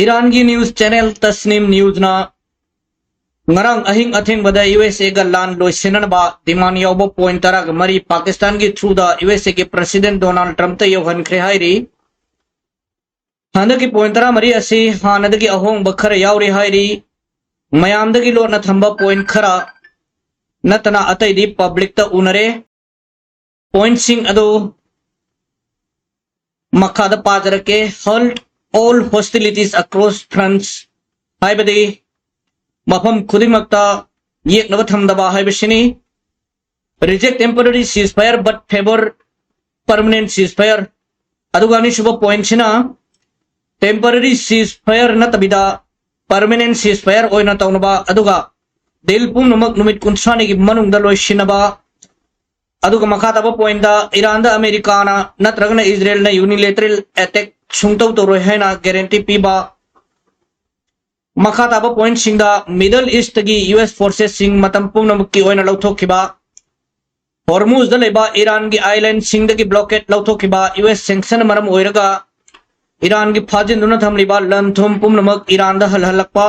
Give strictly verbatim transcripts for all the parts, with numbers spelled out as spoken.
ꯏꯔꯥꯟꯒꯤ news channel Tasnim Newsꯅ ꯉꯔꯥꯡ ꯑꯍꯤꯡ ꯑꯊꯦꯡꯕꯗ U S ꯑꯦꯒ ꯂꯥꯟ ꯂꯣꯏꯁꯤꯟꯅꯅꯕ demand ꯌꯥꯎꯕ point ꯇꯔꯥꯒ ꯃꯔꯤ ꯄꯥꯀꯤꯁꯇꯥꯟꯒꯤ throughꯗ ꯌꯨ ꯑꯦꯁ ꯑꯦꯒꯤ President Donald Trumpꯇ ꯌꯧꯍꯟꯈ꯭ꯔꯦ ꯍꯥꯏꯔꯤ꯫ ꯍꯟꯗꯛꯀꯤ point ꯇꯔꯥꯃꯔꯤ ꯑꯁꯤ ꯍꯥꯟꯅꯗꯒꯤ ꯑꯍꯣꯡꯕ ꯈꯔ ꯌꯥꯎꯔꯤ ꯍꯥꯏꯔꯤ꯫ ꯃꯌꯥꯝꯗꯒꯤ ꯂꯣꯠꯅ ꯊꯝꯕ point ꯈꯔ ꯅꯠꯇꯅ ꯑꯇꯩꯗꯤ publicꯇ ꯎꯅꯔꯦ꯫ Pointꯁꯤꯡ ꯑꯗꯨ ꯃꯈꯥꯗ ꯄꯥꯖꯔꯛꯀꯦ꯫ Halt all hostilities across fronts ꯍꯥꯏꯕꯗꯤ ꯃꯐꯝ ꯈꯨꯗꯤꯡꯃꯛꯇ ꯌꯦꯛꯅꯕ ꯊꯝꯗꯕ ꯍꯥꯏꯕꯁꯤꯅꯤ꯫ Reject temporary ceasefire but favour permanent ceasefire꯫ ꯑꯗꯨꯒ ꯑꯅꯤꯁꯨꯕ pointꯁꯤꯅ temporary ceasefire ꯅꯠꯇꯕꯤꯗ permanent ceasefire ꯑꯣꯏꯅ ꯇꯧꯅꯕ, ꯑꯗꯨꯒ deal ꯄꯨꯝꯅꯃꯛ ꯅꯨꯃꯤꯠ ꯀꯨꯟꯊ꯭ꯔꯥꯅꯤꯒꯤ ꯃꯅꯨꯡꯗ ꯂꯣꯏꯁꯤꯟꯅꯕ꯫ ꯑꯗꯨꯒ ꯃꯈꯥ ꯇꯥꯕ pointꯇ ꯏꯔꯥꯟꯗ ꯑꯃꯦꯔꯤꯀꯥꯅ ꯅꯠꯇ꯭ꯔꯒꯅ ꯏꯖꯔꯦꯜꯅ unilateral attack ꯁꯨꯡꯇꯧ ꯇꯧꯔꯣꯏ ꯍꯥꯏꯅ guarantee ꯄꯤꯕ꯫ ꯃꯈꯥ ꯇꯥꯕ pointꯁꯤꯡꯗ Middle Eastꯇꯒꯤ ꯌꯨ ꯑꯦꯁ forcesꯁꯤꯡ ꯃꯇꯝ ꯄꯨꯝꯅꯃꯛꯀꯤ ꯑꯣꯏꯅ ꯂꯧꯊꯣꯛꯈꯤꯕ, ꯍꯣꯔꯃꯨꯖꯗ ꯂꯩꯕ ꯏꯔꯥꯟꯒꯤ islandꯁꯤꯡꯗꯒꯤ blockade ꯂꯧꯊꯣꯛꯈꯤꯕ, ꯌꯨ ꯑꯦꯁ sanctionꯅ ꯃꯔꯝ ꯑꯣꯏꯔꯒ ꯏꯔꯥꯟꯒꯤ ꯐꯥꯖꯤꯟꯗꯨꯅ ꯊꯝꯂꯤꯕ ꯂꯟ ꯊꯨꯝ ꯄꯨꯝꯅꯃꯛ ꯏꯔꯥꯟꯗ ꯍꯜꯍꯜꯂꯛꯄ,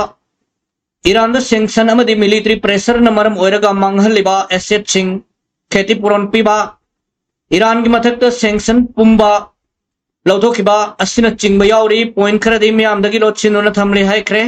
ꯏꯔꯥꯟꯗ sanction ꯑꯃꯗꯤ military pressureꯅ ꯃꯔꯝ ꯑꯣꯏꯔꯒ ꯃꯥꯡꯍꯜꯂꯤꯕ assetꯁꯤꯡ ꯈꯦꯇꯤꯄꯨꯔꯣꯟ ꯄꯤꯕ, ꯏꯔꯥꯟꯒꯤ ꯃꯊꯛꯇ sanction ꯄꯨꯝꯕ ꯂꯧꯊꯣꯛꯈꯤꯕ ꯑꯁꯤꯅꯆꯤꯡꯕ ꯌꯥꯎꯔꯤ꯫ Point ꯈꯔꯗꯤ ꯃꯤꯌꯥꯝꯗꯒꯤ ꯂꯣꯠꯁꯤꯟꯗꯨꯅ ꯊꯝꯂꯤ ꯍꯥꯏꯈ꯭ꯔꯦ꯫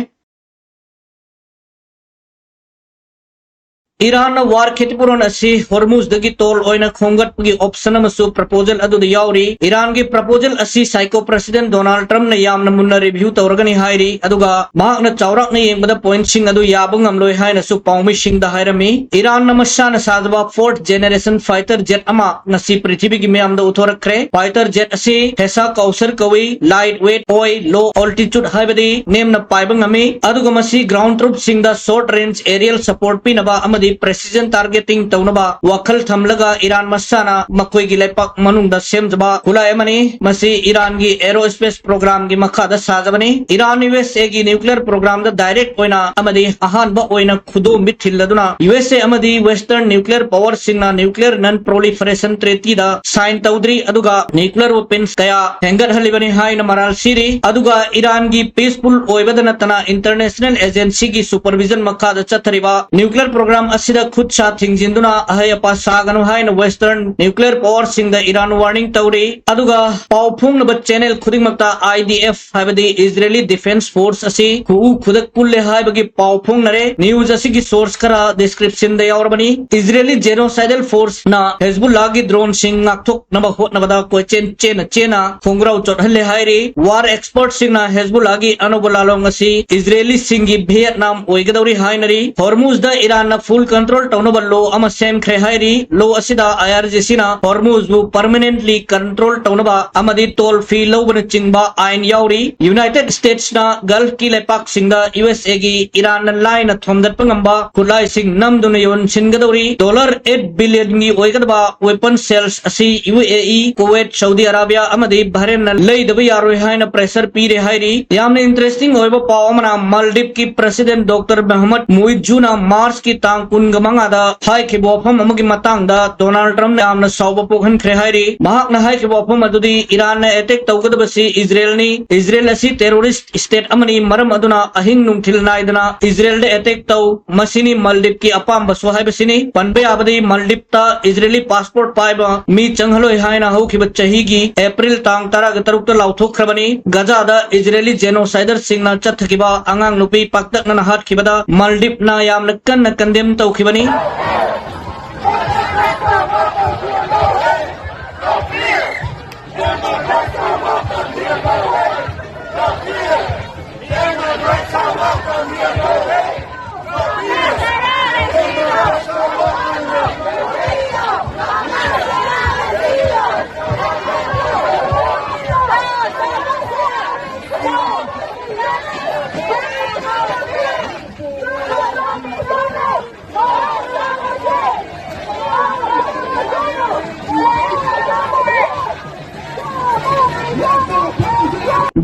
ꯏꯔꯥꯟꯅ war ꯈꯦꯇꯤꯄꯨꯔꯣꯟ ꯑꯁꯤ ꯍꯣꯔꯃꯨꯖꯗꯒꯤ toll ꯑꯣꯏꯅ ꯈꯣꯝꯒꯠꯄꯒꯤ option ꯑꯃꯁꯨ proposal ꯑꯗꯨꯗ ꯌꯥꯎꯔꯤ꯫ ꯏꯔꯥꯟꯒꯤ proposal ꯑꯁꯤ psycho President Donald Trumpꯅ ꯌꯥꯝꯅ ꯃꯨꯟꯅ review ꯇꯧꯔꯒꯅꯤ ꯍꯥꯏꯔꯤ, ꯑꯗꯨꯒ ꯃꯍꯥꯛꯅ ꯆꯥꯎꯔꯥꯛꯅ ꯌꯦꯡꯕꯗ pointꯁꯤꯡ ꯑꯗꯨ ꯌꯥꯕ ꯉꯝꯂꯣꯏ ꯍꯥꯏꯅꯁꯨ ꯄꯥꯎꯃꯤꯁꯤꯡꯗ ꯍꯥꯏꯔꯝꯃꯤ꯫ ꯏꯔꯥꯟꯅ ꯃꯁꯥꯅ ꯁꯥꯖꯕ fourth generation fighter jet ꯑꯃ ꯉꯁꯤ ꯄ꯭ꯔꯤꯊꯤꯕꯤꯒꯤ ꯃꯤꯌꯥꯝꯗ ꯎꯠꯊꯣꯔꯛꯈ꯭ꯔꯦ꯫ Fighter jet ꯑꯁꯤ ꯍꯦꯁꯥ ꯀꯧꯁꯔ ꯀꯧꯏ, light weight ꯑꯣꯏ, low altitude ꯍꯥꯏꯕꯗꯤ ꯅꯦꯝꯅ ꯄꯥꯏꯕ ꯉꯝꯃꯤ, ꯑꯗꯨꯒ ꯃꯁꯤ ground troops ꯁꯤꯡꯗ short range aerial support ꯄꯤꯅꯕ ꯑꯃꯗꯤ precision targeting ꯇꯧꯅꯕ ꯋꯥꯈꯜ ꯊꯝꯂꯒ ꯏꯔꯥꯟ ꯃꯁꯥꯅ ꯃꯈꯣꯏꯒꯤ ꯂꯩꯄꯥꯛ ꯃꯅꯨꯡꯗ ꯁꯦꯝꯖꯕ ꯈꯨꯠꯂꯥꯏ ꯑꯃꯅꯤ꯫ ꯃꯁꯤ ꯏꯔꯥꯟꯒꯤ aerospace programꯒꯤ ꯃꯈꯥꯗ ꯁꯥꯖꯕꯅꯤ꯫ ꯏꯔꯥꯟ USAꯒꯤ nuclear programꯗ direct ꯑꯣꯏꯅ ꯑꯃꯗꯤ ꯑꯍꯥꯟꯕ ꯑꯣꯏꯅ ꯈꯨꯗꯣꯝꯕꯤ ꯊꯤꯜꯂꯗꯨꯅ USA ꯑꯃꯗꯤ Western nuclear powerꯁꯤꯡꯅ nuclear non proliferation treatyꯗ sign ꯇꯧꯗ꯭ꯔꯤ, ꯑꯗꯨꯒ nuclear weapons ꯀꯌꯥ ꯍꯦꯟꯒꯠꯍꯜꯂꯤꯕꯅꯤ ꯍꯥꯏꯅ ꯃꯔꯥꯜ ꯁꯤꯔꯤ꯫ ꯑꯗꯨꯒ ꯏꯔꯥꯟꯒꯤ peaceful ꯑꯣꯏꯕꯗ ꯅꯠꯇꯅ international agencyꯒꯤ supervision ꯃꯈꯥꯗ ꯆꯠꯊꯔꯤꯕ nuclear program ꯑꯁꯤꯗ ꯈꯨꯠ ꯁꯥ ꯊꯤꯡꯖꯤꯟꯗꯨꯅ ꯑꯍꯩ ꯑꯄꯥ ꯁꯥꯒꯅꯨ ꯍꯥꯏꯅ Western nuclear powerꯁꯤꯡꯗ ꯏꯔꯥꯟ warning ꯇꯧꯔꯤ꯫ ꯑꯗꯨꯒ ꯄꯥꯎ ꯐꯣꯡꯅꯕ channel ꯈꯨꯗꯤꯡꯃꯛꯇ IDF ꯍꯥꯏꯕꯗꯤ Israeli Defense Force ꯑꯁꯤ ꯈꯨꯎ ꯈꯨꯗꯛ ꯄꯨꯜꯂꯦ ꯍꯥꯏꯕꯒꯤ ꯄꯥꯎ ꯐꯣꯡꯅꯔꯦ꯫ News ꯑꯁꯤꯒꯤ source ꯈꯔ descriptionꯗ ꯌꯥꯎꯔꯕꯅꯤ꯫ Israeli genocidal forceꯅ ꯍꯦꯖꯕꯨꯜꯂꯥꯒꯤ droneꯁꯤꯡ ꯉꯥꯛꯊꯣꯛꯅꯕ ꯍꯣꯠꯅꯕꯗ ꯀꯣꯏꯆꯦꯟ ꯆꯦꯟꯅ ꯆꯦꯟꯅ ꯈꯣꯡꯒ꯭ꯔꯥꯎ ꯆꯣꯠꯍꯜꯂꯦ ꯍꯥꯏꯔꯤ꯫ War expertꯁꯤꯡꯅ ꯍꯦꯖꯕꯨꯜꯂꯥꯒꯤ ꯑꯅꯧꯕ ꯂꯥꯂꯣꯡ ꯑꯁꯤ Israeliꯁꯤꯡꯒꯤ Vietnam ꯑꯣꯏꯒꯗꯧꯔꯤ ꯍꯥꯏꯅꯔꯤ꯫ Hormuzꯗ ꯏꯔꯥꯟꯅ full control ꯇꯧꯅꯕ law ꯑꯃ ꯁꯦꯝꯈ꯭ꯔꯦ ꯍꯥꯏꯔꯤ꯫ Law ꯑꯁꯤꯗ IRGCꯅ Hormuzꯕꯨ permanently control ꯇꯧꯅꯕ ꯑꯃꯗꯤ toll fee ꯂꯧꯕꯅꯆꯤꯡꯕ ꯑꯥꯏꯟ ꯌꯥꯎꯔꯤ꯫ United Statesꯅ Gulfꯀꯤ ꯂꯩꯄꯥꯛꯁꯤꯡꯗ USAꯒꯤ ꯏꯔꯥꯟꯅ ꯂꯥꯏꯅ ꯊꯣꯝꯗꯠꯄ ꯉꯝꯕ ꯈꯨꯠꯂꯥꯏꯁꯤꯡ ꯅꯝꯗꯨꯅ ꯌꯣꯟꯁꯤꯟꯒꯗꯧꯔꯤ꯫ Dollar eight billionꯒꯤ ꯑꯣꯏꯒꯗꯕ weapon sales ꯑꯁꯤ UAE, Kuwait, Saudi Arabia ꯑꯃꯗꯤ Bahrainꯅ ꯂꯩꯗꯕ ꯌꯥꯔꯣꯏ ꯍꯥꯏꯅ pressure ꯄꯤꯔꯦ ꯍꯥꯏꯔꯤ꯫ ꯌꯥꯝꯅ interesting ꯑꯣꯏꯕ ꯄꯥꯎ ꯑꯃꯅ Maldiveꯀꯤ President Doctor Mohamed Muizzuꯅ Marchꯀꯤ ꯇꯥꯡ ꯀꯨꯟꯒ ꯃꯉꯥꯗ ꯍꯥꯏꯈꯤꯕ ꯋꯥꯐꯝ ꯑꯃꯒꯤ ꯃꯇꯥꯡꯗ Donald Trumpꯅ ꯌꯥꯝꯅ ꯁꯥꯎꯕ ꯄꯣꯛꯍꯟꯈ꯭ꯔꯦ ꯍꯥꯏꯔꯤ꯫ ꯃꯍꯥꯛꯅ ꯍꯥꯏꯈꯤꯕ ꯋꯥꯐꯝ ꯑꯗꯨꯗꯤ ꯏꯔꯥꯟꯅ attack ꯇꯧꯒꯗꯕꯁꯤ ꯏꯖꯔꯦꯜꯅꯤ, ꯏꯖꯔꯦꯜ ꯑꯁꯤ terrorist state ꯑꯃꯅꯤ, ꯃꯔꯝ ꯑꯗꯨꯅ ꯑꯍꯤꯡ ꯅꯨꯡꯊꯤꯜ ꯅꯥꯏꯗꯅ ꯏꯖꯔꯦꯜꯗ attack ꯇꯧ, ꯃꯁꯤꯅꯤ ꯃꯥꯜꯗꯤꯞꯀꯤ ꯑꯄꯥꯝꯕꯁꯨ ꯍꯥꯏꯕꯁꯤꯅꯤ꯫ ꯄꯟꯕ ꯌꯥꯕꯗꯤ ꯃꯥꯜꯗꯤꯞꯇ ꯏꯖꯔꯦꯂꯤ passport ꯄꯥꯏꯕ ꯃꯤ ꯆꯪꯍꯜꯂꯣꯏ ꯍꯥꯏꯅ ꯍꯧꯈꯤꯕ ꯆꯍꯤꯒꯤ April ꯇꯥꯡ ꯇꯔꯥꯒ ꯇꯔꯨꯛꯇ ꯂꯥꯎꯊꯣꯛꯈ꯭ꯔꯕꯅꯤ꯫ ꯒꯖꯥꯗ ꯏꯖꯔꯦꯂꯤ genociderꯁꯤꯡꯅ ꯆꯠꯊꯈꯤꯕ ꯑꯉꯥꯡ ꯅꯨꯄꯤ ꯄꯥꯛꯇꯛꯅꯅ ꯍꯥꯠꯈꯤꯕꯗ ꯃꯥꯜꯗꯤꯞꯅ ꯌꯥꯝꯅ ꯀꯟꯅ condemn ꯇꯧꯈꯤꯕꯅꯤ꯫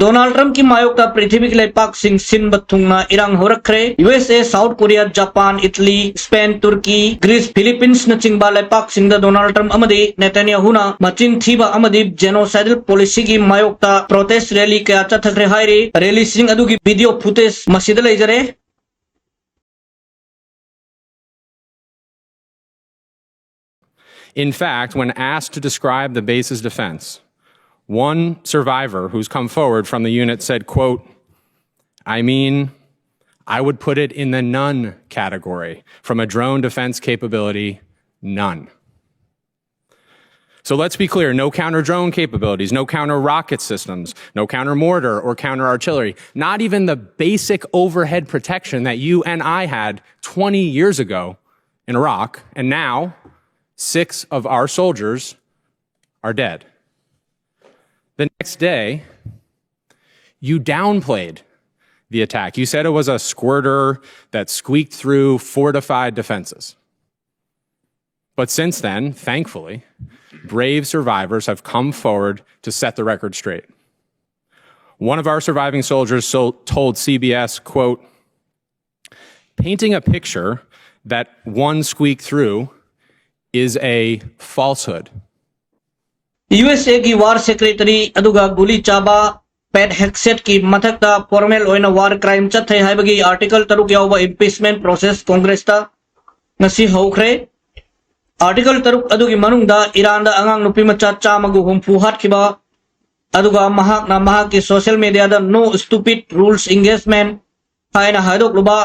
ꯗꯣꯅꯥꯜꯗ ꯇ꯭ꯔꯝꯞꯀꯤ ꯃꯥꯌꯣꯛꯇ ꯄ꯭ꯔꯤꯊꯤꯕꯤꯒꯤ ꯂꯩꯄꯥꯛꯁꯤꯡ ꯁꯤꯟꯕ ꯊꯨꯡꯅ ꯏꯔꯥꯡ ꯍꯧꯔꯛꯈ꯭ꯔꯦ꯫ U S A, south Korea, Japan, Italy, Spain, Turkey, Greece, ꯐꯤꯂꯤꯄꯤꯟꯁꯅꯆꯤꯡꯕ ꯂꯩꯄꯥꯛꯁꯤꯡꯗ ꯗꯣꯅꯥꯜꯗ ꯇ꯭ꯔꯝꯞ ꯑꯃꯗꯤ ꯅꯦꯇꯥꯟꯌꯥꯍꯨꯅ ꯃꯆꯤꯟ ꯊꯤꯕ ꯑꯃꯗꯤ ꯖꯦꯅꯣꯁꯥꯏꯗꯜ ꯄꯣꯂꯤꯁꯤꯒꯤ ꯃꯥꯌꯣꯛꯇ ꯄ꯭ꯔꯣꯇꯦꯁ ꯔꯦꯂꯤ ꯀꯌꯥ ꯆꯠꯊꯈ꯭ꯔꯦ ꯍꯥꯏꯔꯤ꯫ ꯔꯦꯂꯤꯁꯤꯡ ꯑꯗꯨꯒꯤ ꯚꯤꯗꯤꯑꯣ ꯐꯨꯇꯦꯖ ꯃꯁꯤꯗ ꯂꯩꯖꯔꯦ꯫ In fact, when asked to describe the base's defense, one survivor who's come forward from the unit said, quote, "I mean, I would put it in the none category. From a drone defense capability, none." So let's be clear, no counter drone capabilities, no counter rocket systems, no counter mortar or counter artillery, not even the basic overhead protection that you and I had twenty years ago in Iraq, and now six of our soldiers are dead. The next day, you downplayed the attack. You said it was a squirter that squeaked through fortified defenses. But since then, thankfully, brave survivors have come forward to set the record straight. One of our surviving soldiers so, told C B S, quote, "Painting a picture that one squeak through is a falsehood." U S ꯑꯦꯒꯤ war secretary ꯑꯗꯨꯒ ꯒꯨꯂꯤ ꯆꯥꯕ ꯄꯦꯠ ꯍꯦꯒꯁꯦꯠꯀꯤ ꯃꯊꯛꯇ formal ꯑꯣꯏꯅ war crime ꯆꯠꯊꯩ ꯍꯥꯏꯕꯒꯤ article ꯇꯔꯨꯛ ꯌꯥꯎꯕ ꯏꯝꯄꯤꯆꯃꯦꯟꯠ process ꯀꯣꯡꯒ꯭ꯔꯦꯁꯇ ꯉꯁꯤ ꯍꯧꯈ꯭ꯔꯦ꯫ ꯑꯥꯔꯇꯤꯀꯜ ꯇꯔꯨꯛ ꯑꯗꯨꯒꯤ ꯃꯅꯨꯡꯗ ꯏꯔꯥꯟꯗ ꯑꯉꯥꯡ ꯅꯨꯄꯤ ꯃꯆꯥ ꯆꯥꯝꯃꯒ ꯍꯨꯝꯐꯨ ꯍꯥꯠꯈꯤꯕ, ꯑꯗꯨꯒ ꯃꯍꯥꯛꯅ ꯃꯍꯥꯛꯀꯤ social ꯃꯤꯗꯤꯌꯥꯗ "No stupid rules engagement" ꯍꯥꯏꯅ ꯍꯥꯏꯗꯣꯛꯂꯨꯕ,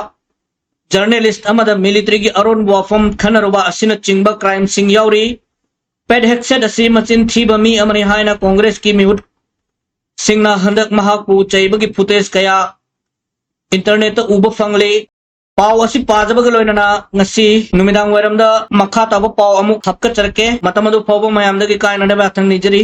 ꯖꯔꯅꯦꯂꯤꯁꯠ ꯑꯃꯗ ꯃꯤꯂꯤꯇꯔꯤꯒꯤ ꯑꯔꯣꯟꯕ ꯋꯥꯐꯝ ꯈꯟꯅꯔꯨꯕ ꯑꯁꯤꯅꯆꯤꯡꯕ ꯀ꯭ꯔꯥꯏꯝꯁꯤꯡ ꯌꯥꯎꯔꯤ꯫ ꯄꯦꯠ ꯍꯦꯒꯁꯦꯠ ꯑꯁꯤ ꯃꯆꯤꯟ ꯊꯤꯕ ꯃꯤ ꯑꯃꯅꯤ ꯍꯥꯏꯅ ꯀꯣꯡꯒ꯭ꯔꯦꯁꯀꯤ ꯃꯤꯍꯨꯠꯁꯤꯡꯅ ꯍꯟꯗꯛ ꯃꯍꯥꯛꯄꯨ ꯆꯩꯕꯒꯤ ꯐꯨꯇꯦꯖ ꯀꯌꯥ ꯏꯟꯇꯔꯅꯦꯠꯇ ꯎꯕ ꯐꯪꯂꯤ꯫ ꯄꯥꯎ ꯑꯁꯤ ꯄꯥꯖꯕꯒ ꯂꯣꯏꯅꯅ ꯉꯁꯤ ꯅꯨꯃꯤꯗꯥꯡ ꯋꯥꯏꯔꯝꯗ ꯃꯈꯥ ꯇꯥꯕ ꯄꯥꯎ ꯑꯃꯨꯛ ꯍꯥꯞꯀꯠꯆꯔꯛꯀꯦ꯫ ꯃꯇꯝ ꯑꯗꯨ ꯐꯥꯎꯕ ꯃꯌꯥꯝꯗꯒꯤ ꯀꯥꯏꯅꯅꯕ ꯌꯥꯊꯪ ꯅꯤꯖꯔꯤ꯫